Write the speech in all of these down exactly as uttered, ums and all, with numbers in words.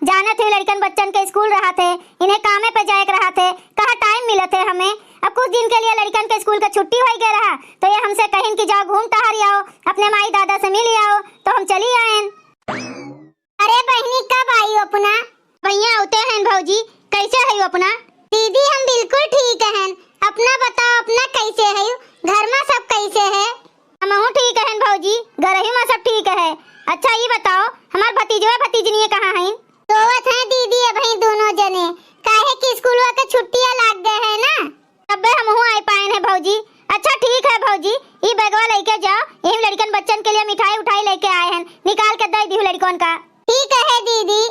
जानत ही लड़िकन बच्चन के स्कूल रहत है, इन्हें कामे पे जाए के रहत है, कहाँ टाइम मिलत है हमें। अब कुछ दिन के लिए लड़िकन के स्कूल के छुट्टी होइ गए रहा, तो ये हमसे कहिन कि जाओ घूम टहर आओ, अपने माई दादा से मिल आओ, तो हम चली आएन। अरे बहिनी, कब आई अपना? भैया होते हैं भौजी, कैसे है अपना? दीदी, हम बिल्कुल ठीक हैं, अपना बताओ, अपना कैसे है? घर में सब कैसे है? हमहू ठीक हैं भौजी, घरही में सब ठीक है। अच्छा, ई बताओ, हमार भतीजवा भतीजनिया कहाँ हैं? सोवत हैं दीदी, अबहीं दोनों जने, काहे कि स्कूलवा के छुट्टियाँ लाग गए हैं ना। तब्बे हमहू आए पाएन है भौजी। अच्छा ठीक है भौजी, ई बैगवा लइके जाओ, यही लड़िकन बच्चन के लिए मिठाई उठाई लइके आए हैं, निकाल के दे दिहु लड़िकन का। ठीक है दीदी।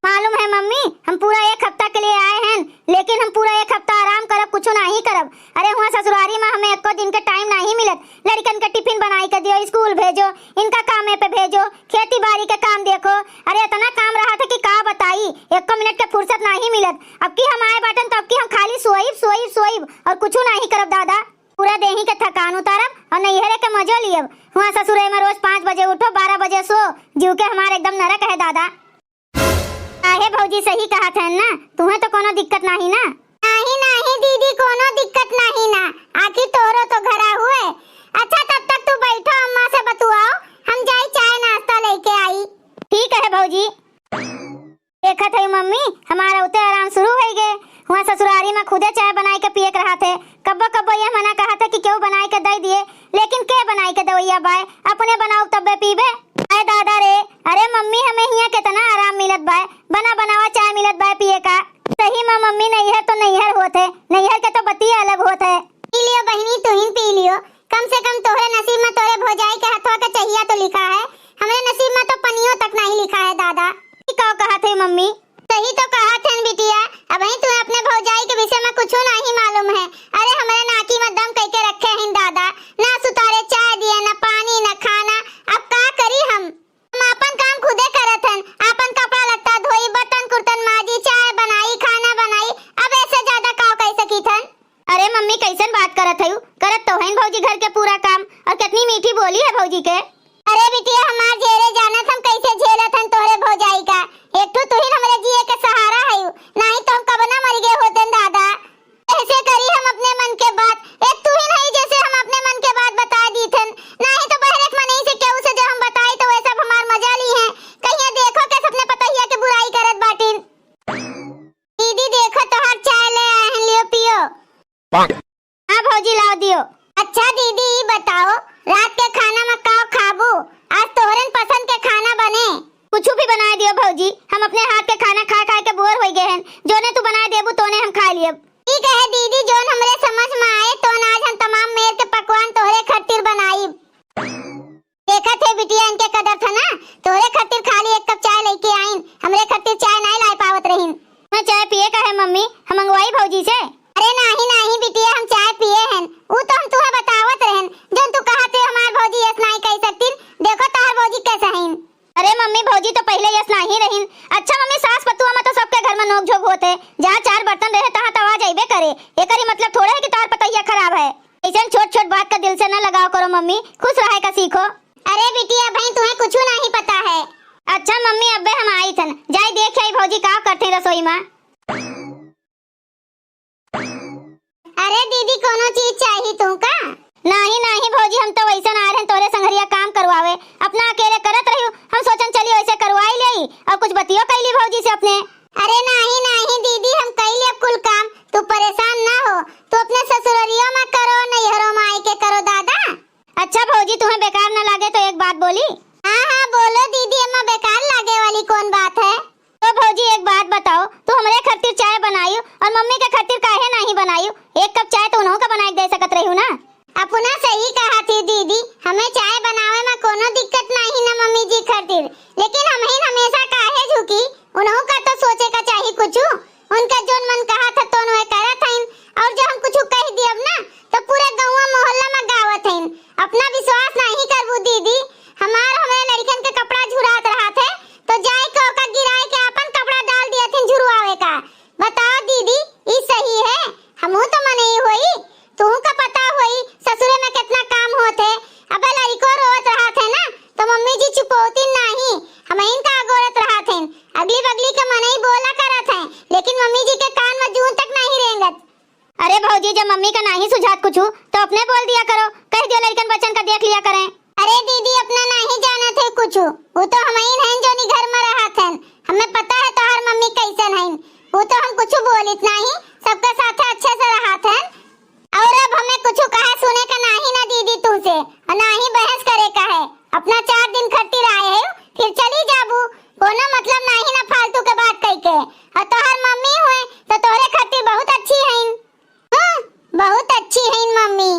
मालूम है मम्मी, हम पूरा एक हफ्ता के लिए आए हैं, लेकिन हम पूरा एक हफ्ता आराम करब, कुछ नहीं करब। अरे हुआ ससुरारी में हमें एको दिन के टाइम नहीं मिलत। लड़िकन के टिफिन बनाई के दियो, स्कूल भेजो, इनका कामे पे भेजो, खेती बाड़ी के काम देखो। अरे इतना काम रहत है कि का बताई, एको मिनट के फुर्सत नहीं मिलत। अब की हम आए बाटन तो अब की हम खाली सोइब, सोइब, सोइब और कुछ नहीं करब दादा। पूरा देही के थकान उतारब और नैहरे के मजो लियब। हुआ ससुरे में रोज पाँच बजे उठो, बारह बजे सो, जीव के हमार एकदम नरक है दादा। काहे भौजी, सही कहत हैं ना, तुम्हें तो कोनो दिक्कत नहीं ना? नहीं, नहीं दीदी, कोनो दिक्कत नहीं ना, आखिर तोहरो तो घरा हुए। अच्छा, तब तक तू बैठो, अम्मा से बतुआओ, हम जाई चाय नाश्ता लेके आई। ठीक है भौजी। देखत है मम्मी, हमारा उते आराम शुरू हो गए। हुआ ससुरारी में खुदे चाय बनाई के पिए के रहा थे। कब्बो कब्बो ये मना कहा था कि केहू बनाई के दे दिए, लेकिन के बनाई के दवैया बाय, अपने बनाओ तब्बे पीबे। अरे दादा रे, अरे मम्मी, हमें हियाँ कितना आराम मिलत बाय, बना बनावा चाय मिलत बाय पिए का। सही में मम्मी, नैहर तो नैहर होत है, नैहर के तो बतिया अलग होत है। पी लियो बहिनी, तुहिन पी लियो, कम से कम तोहरे नसीब में तोहरे भौजाई के हथवा के चहिया तो लिखा है, हमरे नसीब में तो पनियो तक नहीं लिखा है दादा। ई का कहत है मम्मी? सही तो कहत हन बिटिया, अबहीं तुम्हें अपने भौजाई के विषय में कुछो नहीं मालूम है। अरे हमरे नाकी में दम कइके रखे हन दादा, ना सुतारे चाय दिए, ना पानी, ना खाना। अब का करी हम? हम आपन काम खुदे करत हन, आपन कपड़ा लत्ता धोई, बर्तन कुर्तन माजी, चाय बनाई, खाना बनाई, अब ऐसे ज्यादा का कह सकीत हन? अरे मम्मी, कैसन बात करत हयू? करत तो हईन भौजी घर के पूरा काम, और कितनी मीठी बोली है भौजी के। अरे बिटिया हमार जेरे जानत हम कैसे झेलत हन तोहरे भौजाई का। एक ठो तुहिन हमरे जिए के सहारा हयू, नाही तो हम कब ना मर गए होतेन दादा। ऐसे करी हम अपने मन के बात, एक तुहिन हई जैसे हम अपने मन के बात बता दीथन, नाही तो बहरे के मनई से केहू से जो हम बताई तो वैसा हमार मजा ली हैं। कहिया देखो के अपने पतोहिया के बुराई करत बाटिन। दीदी देखो तोहार चाय ले आए हैं, लियो पियो। हाँ भौजी, लाव दियो। अच्छा दीदी, ई बताओ, रात के खाना में का खाबू? आज तोहरन पसंद के खाना बने। कुछ भी बनाए दियो भौजी, हम अपने हाथ के खाना खाए खाए के बोर होइ गए हैं। जोने तू बनाए देबू, तोने हम खाए लियब। ठीक है दीदी, जोन हमरे समझ में आए, तोन आज हम तमाम मेर के पकवान तोहरे खातिर बनाइब। देखत है बिटिया, इनके कदर था ना, तोहरे खातिर खाली एक कप चाय लेके आइन, हमरे खातिर चाय नाय लाए पावत रहीन। मैं चाय पिए का है मम्मी, हम मंगवाई भौजी से। अरे नाही नाही बिटिया, हम चाय पिए हन, ऊ तो हम तुहे बतावत रहन, जौन तू कहत है हमार भौजी यस नाही कह सकतीन, देखो तोहार भौजी कैसा हईन। अरे मम्मी, भौजी तो पहले यस नाही रहीन। अच्छा मम्मी, सास पतुआ में तो सबके घर में नोक झोंक होत है, जहाँ चार बर्तन रहे तहाँ तो आवाज अइबे करे। एकरी मतलब थोड़े है कि तोहार पतोहिया खराब है। ऐसन छोट छोट बात का दिल से न लगाव करो मम्मी, खुश रहे का सीखो। अरे बिटिया, अबहीं तुहे कुछ नहीं पता है। अच्छा मम्मी, अब्बे हम आइथन, जाई देख आई भौजी का करते रसोई में। अरे दीदी, कोनो चीज चाही तू का? नाही नाही भौजी, हम तो वैसन आ रहे तोरे संघरिया काम करवावे, अपना अकेले करत रही, हम सोचन चली वैसे करवाई ले और कुछ बतियो कैली भौजी से अपने। अरे नाही नाही दीदी, हम कैली अब कुल काम, तू परेशान ना हो, तू अपने ससुररियो में करो, नैहरो में आए के करो दादा। अच्छा भौजी, तुम्हें बेकार न लागे तो एक बात बोली? हाँ हाँ बोलो दीदी, एमा बेकार लागे वाली कौन बात है? तो भौजी एक बात बताओ, तू हमरे खातिर चाय बनायू और मम्मी के खातिर काहे नहीं बनायू? एक कप चाय तो उन्हों का बनाए के दे सकत रही ना। अपना सही कहा थी दीदी, हमें चाय बनावे में कोनो दिक्कत नहीं ना मम्मी जी खातिर, लेकिन हम ही हमेशा काहे झुकी, उन्हों का तो सोचे का चाहिए कुछ। उनका जोन मन कहा था तोन वह करत हईन, और जो हम कुछ कह दियब ना तो पूरे गौवा मोहल्ला में गावत हईन। अपना विश्वास नहीं करबू दीदी, हमार हमरे लड़कन के कपड़ा झुरात रहा थे तो जाए के ओका गिराए के अपन कपड़ा डाल दिया थे झुरवावे का। बताओ दीदी, ई सही है? हमहू तो मनई होई, तुहू का पता होई ससुरे में कितना काम होत है। अबे लड़को रोवत रहा थे ना तो मम्मी जी चुपौती नहीं, हम इनका अगोरत रहा थे। अगली पगली के मनई बोला करत हैं, लेकिन मम्मी जी के कान में जूं तक नाहीं रेंगत। अरे भौजी, जब मम्मी का नाहीं सुझात कुछु, तो अपने बोल दिया करो, कह दियो लड़कन बच्चन का देख लिया करें। अरे दीदी, अपना नाहीं जानत है कुछु, वो तो हमइन हैं जोनी घर में रहत हैं, हमें पता है तोहार मम्मी कैसन हैं, वो तो हम कुछु बोलित नाहीं, सबके साथे अच्छे से रहत हैं। और अब हमें कुछु कहा सुने का नाहीं ना दीदी तुमसे, और नाहीं बहस करे का है। अपना चार दिन खातिर आए है, फिर चली जाबू। कोनो मतलब नाहीं ना फालतू के बात कह के। और तोहर मम्मी हुए तो तोहरे खातिर बहुत अच्छी हईन। हाँ, बहुत अच्छी हईन मम्मी।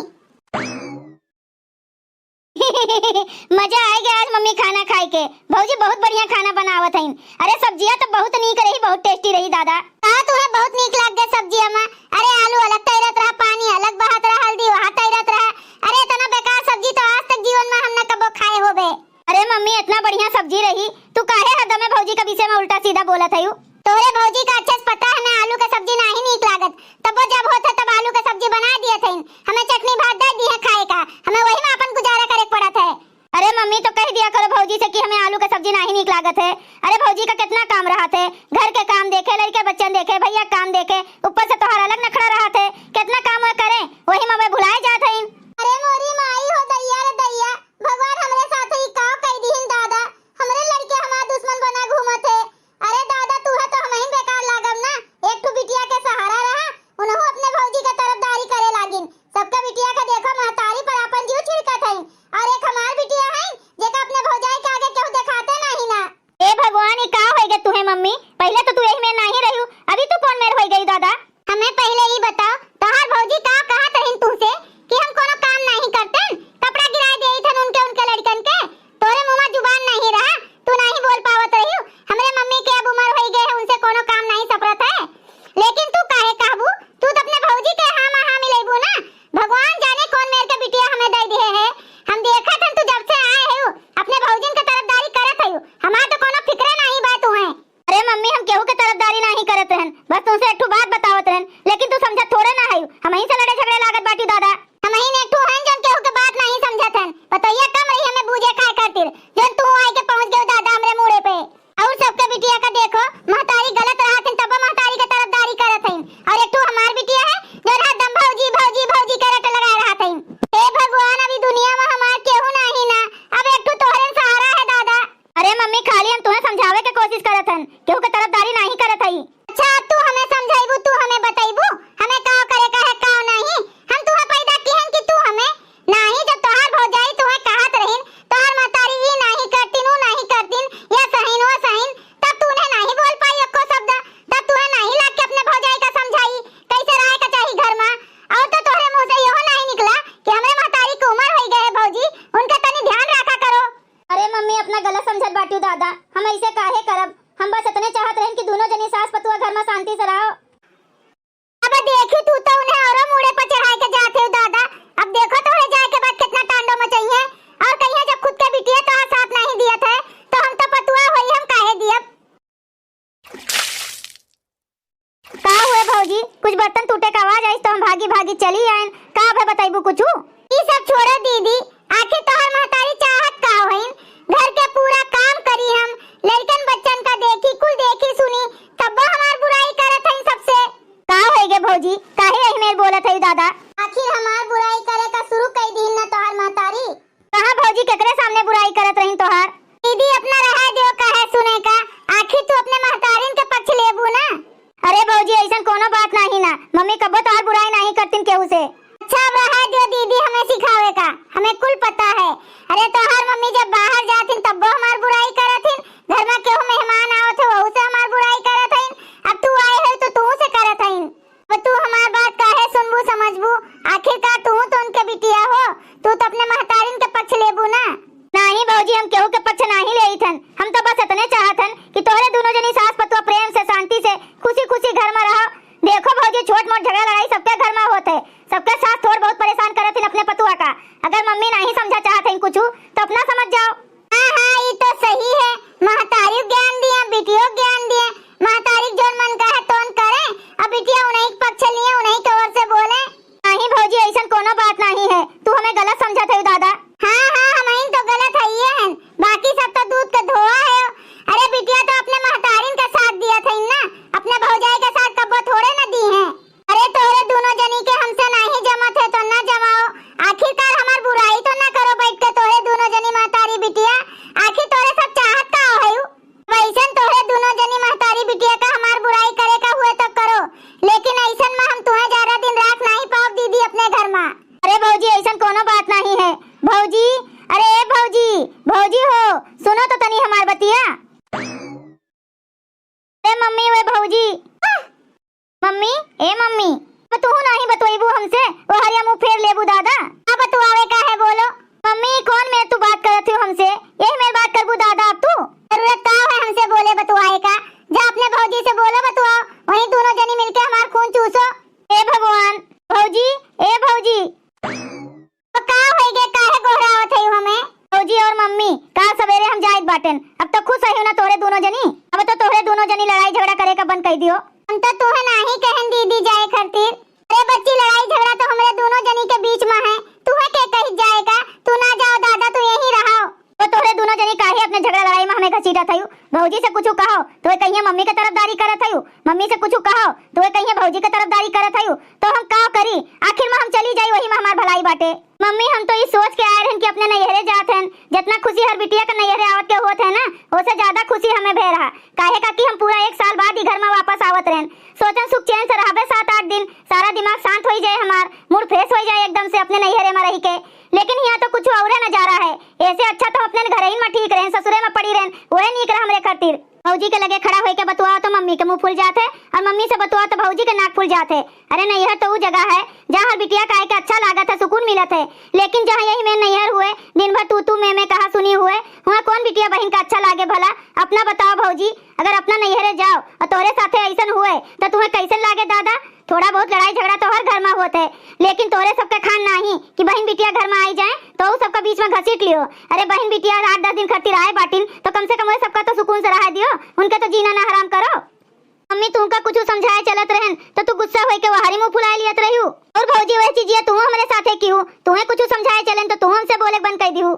मजा आइ गया आज मम्मी खाना खाए के। भौजी बहुत बढ़िया खाना बनावत हईन। अरे सब्जिया तो बहुत नीक रही, बहुत tasty रही दादा। का तुम्हें बहुत नीक लाग गया सब्जिया में? अरे आलू अलग तैरत रहा, पानी अलग बहत रहा, हल्दी वहाँ तैरत रहा। अरे इतना बेकार सब्जी तो आज तक जीवन में हम न कबो खाए होबे। अरे मम्मी, इतना बढ़िया सब्जी रही, तू काहे हरदमे भौजी के विषय में उल्टा सीधा बोलत हयू? तोरे भौजी का अच्छे से पता है, हमें आलू के सब्जी नाहीं नीक लागत, तब वो जब होत है तब आलू के सब्जी बना दिए थे, हमें चटनी भात दे दी है खाए का, हमें वही में अपन गुजारा करे के पड़त है। अरे मम्मी, तो कह दिया करो भौजी से कि हमें आलू के सब्जी नाहीं नीक लागत है। अरे भौजी का कितना काम रहत है, घर के काम देखे, लड़के बच्चन देखे, भैया के काम देखे, ऊपर से तोहार अलग नखड़ा रहत है, कितना काम वह करे, वही में वे भुलाए जात है। अरे मोरी माई हो दैया रे दैया, भगवान हमरे साथे ई का कई दिहिन दादा, हमरे लड़के हमार दुश्मन बना घूमत है। अरे दादा, तू है तो हमहिन बेकार लागब ना, एक ठो बिटिया के सहारा रहा, उनहु अपने भौजी के तरफदारी करे लागिन। सबके बिटिया के देखो महतारी पर आपन जीव छिड़कत हईन, और एक हमार बिटिया हईन जेका अपने भौजाई के आगे केहू देखाते नाहीं ना। ए भगवान, ई का होई गे तुहे मम्मी? पहिले तो तू एही में नाहीं रह्यू, अभी तू कौन मेर होई गई दादा? हमें पहिले ई बताओ, तोहार भौजी का कहत रहिन तुहसे कि हम कोनो काम नाहीं करतेन, कपड़ा गिराए देइत हन उनके, उनके लड़कन के? तोरे मुँह में जुबान नाहीं रहा, तू नाहीं बोल पावत रहियो। हमरे मम्मी के अब उमर होई गए है, उनसे कोनो काम नाहीं सपरत है, लेकिन तू काहे कहबू? तू तो अपने भौजी के हाँ में हाँ मिलैबू ना। भगवान जाने कौन मेर के बिटिया हमें दे दिए है। हम देखत हन तू जब से आए है, अपने भौजिन के तरफदारी करत है, हमार तो कोनो फिक्रे नाहीं बा तुहे। अरे मम्मी, हम केहू के तरफदारी नाहीं करत रहन, बस तुमसे एक ठो बात बतावत रहन, लेकिन तू समझत थोड़े ना हयू। हमहीं से लड़े झगड़े लागत बाटी दादा। हमहीं एक ठो हन जौन केहू के बात नाहीं समझत हन। पतोहिया कम रही हमें बूझे खाए खातिर, जौन तू आए के पहुँच गयो दादा हमरे मूड़े पे। और सबके बिटिया का देखो, महतारी गलत रहत हन तब महतारी के तरफदारी करत हन, और एक ठो हमार बिटिया है जौन हरदम भौजी भौजी भौजी के रट लगा रहत हन। हे भगवान, अभी दुनिया में हमार केहू नाहीं ना, अब एक ठो तोहरे सहारा है दादा। अरे मम्मी, खाली हम तुहे समझावे के कोशिश करत हन, केहू के तरफदारी नाहीं करत हई। अच्छा, अब तू हमें समझाइबू, तू हमें बताइबू, हमें का करे का है, का नाहीं? हम तुहे पैदा किहन कि तू हमें? नाहीं, जब तोहार भौजाई तुहे कहत रहिन, तोहार महतारी ई नाहीं करतिन, ऊ नाहीं करतिन, या सहिन, वो सहिन, तब तू उन्हें नाहीं बोल पाई एको शब्द, तब तुहे नाहीं लाग के अपने भौजाई का समझाई, कैसे रहे का चाही घर में। और तो तोहरे मुँह से यहो नाहीं निकला कि हमरे महतारी के उमर होई गए है भौजी, उनका तनी ध्यान रखा करो। अरे मम्मी, अपना गलत समझत बाटू दादा, हम ऐसे काहे करब? हम बस इतने चाहत रहन कि दोनों जनी सास पतुआ घर में शांति से रहो। अब देखी तू तो उन्हें औरो मूड़े पर चढ़ाए के जात है दादा। अब देखो तोहरे जाए के बाद कितना तांडव मचइहे, और कहिए जब खुद के बिटिया तोहार साथ नाहीं दियत है तो हम तो पतुआ होई, हम काहे दियब? का हुए भौजी, कुछ बर्तन टूटे का आवाज आइस तो हम भागी भागी चली आयन। का भे, बतइबू कुछु? ई सब छोड़ो दीदी, आखिर तोहर महतारी चाहत का होइन? घर के पूरा काम करी हम, लड़कन बच्चन का देखी, कुल देखी सुनी, तब्बो हमार बुराई करत हईन सबसे। का होई गे भौजी, काहे एही मेर बोलत हई दादा? आखिर हमार बुराई करे का शुरू कई दीन न तोहर महतारी। कहाँ भौजी, केकरे सामने बुराई करत रहिन तोहार? दीदी, अपना रहे दियो, काहे सुने का? आखिर तू अपने महतारिन के पक्ष लेबू ना। अरे भौजी, ऐसन कोनो बात नाही ना, मम्मी कब्बो तोहार बुराई नाही करतिन केहू से। अच्छा, अब रहे दियो दीदी, हमें सिखावे का, हमें कुल पता है। अरे तोहार मम्मी जब बाहर जातिन तब्बो हमार बुराई करत हिन, घर में केहू मेहमान आवत है वहू से हमार बुराई करत हईन, अब तू आए है तो तू से करत हईन। अब तू हमार बात काहे सुनबू समझबू? आखिरकार तू तो उनके बिटिया हो, तू तो अपने महतारिन के पक्ष लेबू ना। नाही भौजी, हम केहू के पक्ष नाही लेइत हन, हम तो बस इतने चाहत हन कि तोहरे दोनों जनी सास पतुआ प्रेम से, शांति से, खुशी खुशी घर में रहो। देखो भौजी, छोट मोट झगड़ा लड़ाई सबके घर में होत है, सबके सास थोड़ बहुत परेशान करत हिन अपने पतुआ का। अगर मम्मी नाही समझा चाहत हईन कुछ तो अपना समझ जाओ। ना ए वे भौजी, मम्मी, ए मम्मी, अब तू नाही बतवैबू हमसे, ओ हरिया मुँह फेर लेबू दादा। का बतवावे का है बोलो? मम्मी, कौन मेर तू बात करत हो हमसे? यही मेर बात करबू दादा अब तू? जरूरत का है हमसे बोले बतवाए का? जा अपने भौजी से बोलो बतवाओ, वहीं दोनों जनी मिलके हमार खून चूसो। हे भगवान, भौजी, ए भौजी। तो का होई गे, काहे गोहरावत है हमें? भौजी और मम्मी, काल सवेरे हम जाइत बाटेन। अब तो खुश है ना तोहरे दोनों जनी? अब तो तोहरे दोनों जनी लड़ाई झगड़ा करे का बंद कर दियो। हम तो तुहे नाही कहन दीदी जाए खातिर। अरे बच्ची, लड़ाई झगड़ा तो हमरे दोनों जनी के बीच में है, तुहे के कही जाए का? तू ना जाओ दादा, तू यहीं रहो। तो तोहरे दोनों जनी काहे अपने झगड़ा लड़ाई में हमें घसीटत हयू? भौजी से कुछ कहो तो ये कहिए मम्मी के तरफदारी करत हयू, मम्मी से कुछ कहो तो ये कहिए भौजी के तरफदारी करत हयू। तो हम का करी, आखिर में हम चली जाई, वही में हमार भलाई बाटे। मम्मी, हम तो ई सोच के आए रहन कि अपने नैहरे जात हन, जितना खुशी हर बिटिया के नैहरे आवत के होत है ना, ओसे ज्यादा खुशी हमें भे रहा। काहे का कि हम पूरा एक साल बाद ही घर में वापस आवत रहन, सोचन सुख चैन से रहबे सात आठ दिन, सारा दिमाग शांत होई जाए हमार, मूड फ्रेश होई जाए एकदम से अपने नैहरे में रही के। लेकिन यहाँ तो कुछ औरे नजारा है, ऐसे अच्छा तो अपने घरे ही में ठीक रहन, ससुरे में पड़ी रहन, वही नीक रहा हमरे खातिर। भौजी के लगे खड़ा होई के बतुआ तो मम्मी के मुंह फूल जात है और मम्मी से बतुआ तो भौजी के नाक फूल जात है। अरे नैहर तो ऊ जगह है जहाँ हर बिटिया का आए के अच्छा लागत है, सुकून मिलत है, लेकिन जहाँ यही में नैहर हुए, दिन भर तू तू मैं मैं कहा सुनी हुए, वहाँ कौन बिटिया बहिन का अच्छा लागे भला? अपना बताओ भौजी, अगर अपना नैहरे जाओ और तोहरे साथे ऐसन हुए तो तुम्हें कैसन लागे दादा? थोड़ा बहुत लड़ाई झगड़ा तो हर घर में होत है, लेकिन तोहरे सबके खान नाही कि बहिन बिटिया घर में आई जाए तो ऊ सबका बीच में घसीट लियो। अरे बहिन बिटिया आठ दस दिन खातिर आए बाटिन तो कम से कम वे सबका तो सुकून से रहा दियो, उनके तो जीना ना हराम करो। मम्मी, तुमका कुछ समझाए चलत रहन तो तू गुस्सा होई के वहारी मुंह फुलाए लियत रहियो। और भौजी, वह चीजिया तू हमरे साथे की हूँ, तुम्हें कुछ समझाए चलन तो तू हमसे बोले बंद कर दी हूँ।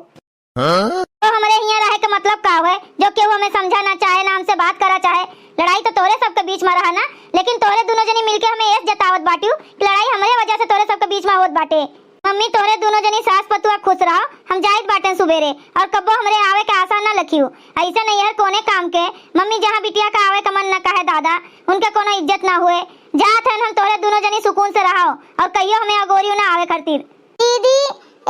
हाँ? तो हमरे हियाँ रहे के मतलब का हुए जो केहू हमें समझा ना चाहे, ना हमसे बात करा चाहे? लड़ाई तो तोहरे सबके बीच में रहा ना, लेकिन तोहरे दोनों जनी मिलके हमें ऐस जतावत बाटियो कि लड़ाई हमरे वजह से तोहरे सबके बीच में होत बाटे। मम्मी, तोहरे दोनों जनी सास पतुआ खुश रहो, हम जाइत बाटेन सुबेरे और कब्बो हमरे आवे के आशा ना लखियो। ऐसे नैहर कोने काम के, मम्मी, जहाँ बिटिया का आवे का मन न कहे दादा, उनके कोनो इज्जत ना हुए। जात हन हम, तोहरे दोनों जनी सुकून से रहो और कहियो हमें अगोरियो ना आवे खातिर। दीदी,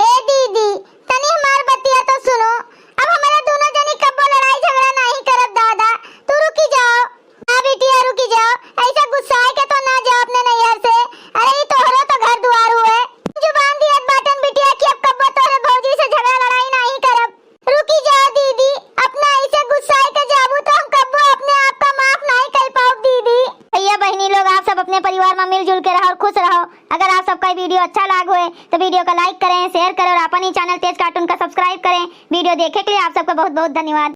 ए दीदी, तनी हमार बतिया तो सुनो। अब हमारे दोनों जनी कब्बो लड़ाई झगड़ा नहीं करब दादा, तू रुकी जाओ। हाँ बिटिया रुकी जाओ, ऐसा गुस्साए के तो ना जाओ अपने नैहर से। अरे ई तोहरो तो घर दुआर हुए। जुबान दियत बाटन बिटिया कि अब कब्बो तोहरे भौजी से झगड़ा लड़ाई नहीं करब। रुकी जाओ दीदी, अपना ऐसे गुस्साए के जाबू तो हम कब्बो अपने आप का माफ नहीं कर पाओ दीदी। भैया बहिनी लोग, आप सब अपने परिवार में मिलजुल के रहो और खुश रहो। अगर आप सबका ये वीडियो अच्छा लाग होए तो वीडियो का लाइक करें, शेयर करें और अपन ही चैनल तेज कार्टून का सब्सक्राइब करें। वीडियो देखे के लिए आप सबका बहुत बहुत धन्यवाद।